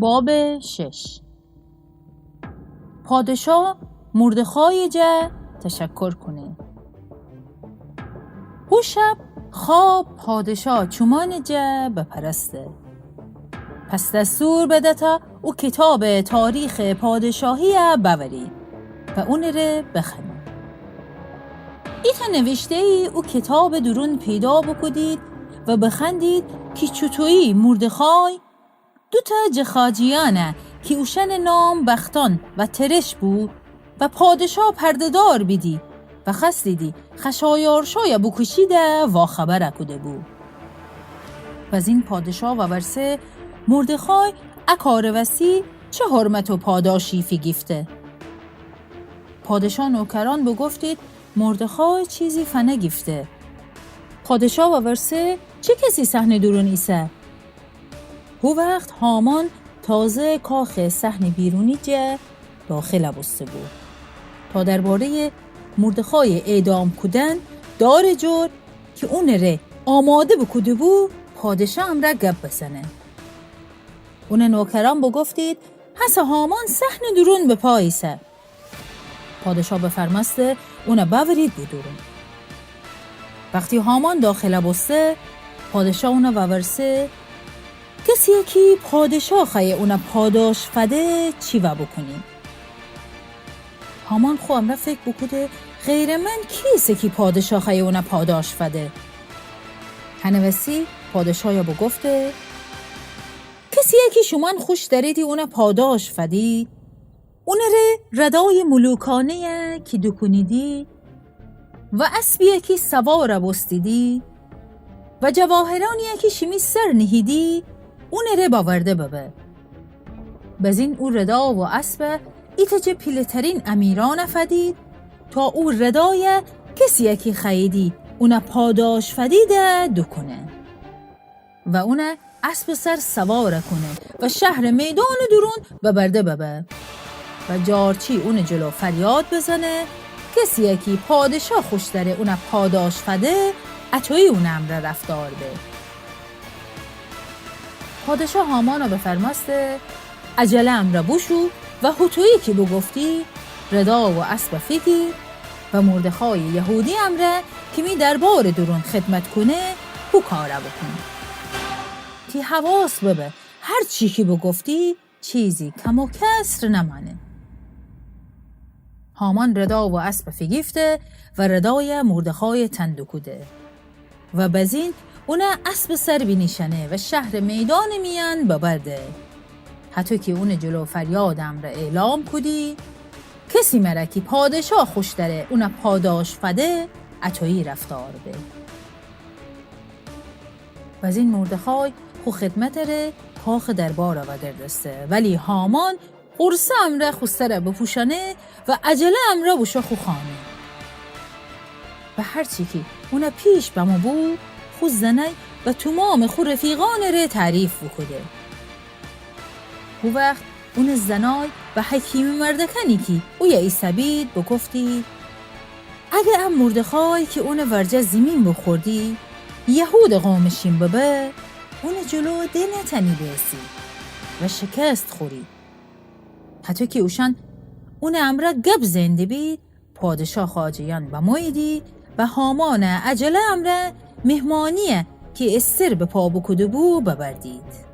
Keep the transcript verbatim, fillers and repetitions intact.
باب شش. پادشا مردخای جا تشکر کونه. هو شب خواب پادشا چومان جا بپرسته. پس دستور بده تا او کتاب تاریخ پادشاهی بأورید و اون ره بخوأنید. ایتأ نوشته‌یی او کتاب دورون پیدا بوکودید و بخوأندید کی چوطویی مردخای دوتأ جه خواجیأنه کی اوشأنٚ نام بختان و ترش بو و پادشا پرده‌دار بیدی و خوأستیدی خشایارشای بوکوشید واخبر کوده بو. بزین پادشا وورسه مردخای ا کارٚ وسی چه حرمت و پاداشی فیگیفته؟ پادشا نوکرأن بوگفتید مردخای چیزی فنگیفته. پادشا وورسه چه کسی صحنٚ دورون ایسه؟ هو وخت هامان تازه کاخٚ صحنٚ بیرونی جا داخل بوسته بو تا درباره‌یٚ مردخای اعدام کودن دارٚ جور کی اونٚ ره آماده بوکوده بو پادشا امرأ گب بزنه. اونٚ نوکرأن بوگفتید هسه هامان صحنٚ دورون به پا ایسه. پادشا بفرمأسته اون بأورید به دورون. وختی هامان داخل بوسته، پادشا اون وورسه کسی کی پادشا خوأیه اون پاداش فده چی وا بوکونیم؟ هامان خو امرأ فکر بوکوده غیرٚ من کی ایسه کی پادشا خوأیه اون پاداش فده؟ هنٚ وسی پادشا یا بوگفته کسی کی شومأن خوش دأریدی اون پاداش فدی، اونٚ ره ردای ملوکانه‌یه کی دوکونیدی و اسبیه کی سوار بوستیدی و جواهرانیه کی شیمی سر نیهیدی، اونٚ ره بأورده ببه. بزین او ردا و اسب ایتأ جه پیله‌ترین امیرأن فدید تا او ردای کسیه کی خوأییدی اون پاداش فدید دوکونه. و اون اسبٚ سر سوار کونه و شهرٚ میدانٚ دورون ببرده ببه و جارچی اونٚ جلو فریاد بزنه، کسیه کی پادشا خوش دأره اون پاداش فده، اطویی اونٚ امرأ رفتار به. پادشا هامانه بفرمأسته عجله امرأ بوشو و هوطویی کی بوگفتی ردا و اسب فیگیر و مردخای یهودی امرأ کی می دربارٚ دورون خدمت کونه، هو کار بوکون. تی حواس ببه، هر چی کی بوگفتی چیزی کم و کسر نمأنه. هامان ردا و اسب فیگیفته و ردای مردخای تن دوکوده. و بزین اون اسبٚ سر بینیشأنه و شهرٚ میدانٚ میأن ببرده. هطو کی اونٚ جلو فریادٚ امرأ اعلام کودی، کسی مره کی پادشا خوش دأره اون پاداش فده، اطویی رفتار به. بزین مردخای خو خدمتٚ ره کاخٚ دربار وأگردسته، ولی هامان غورصه امرأ خو سر بپوشأنه و عجله امرأ بوشو خو خانه. و هر چی کی اون پیش بمو بو، خو زنأی و تومامٚ خو رفیقأنٚ ره تعریف بوکوده. هو وخت اونٚ زنأی و حکیمٚ مردکأنی کی اویه ایسه‌بید بوگفتید، اگر ا مردخای کی اونٚ ورجه زیمین بوخوردی، یهودٚ قومٚ شین ببه، اونٚ جلو ده نتأنی بیسی و شکست خوری. هطو کی اوشأن اونٚ امرأ گب زئن دیبید، پادشا خواجه‌یأن بموییدی و هامانٚ عجله امرأ مهمانی‌یه کی استر به پا بوکوده بو ببردید.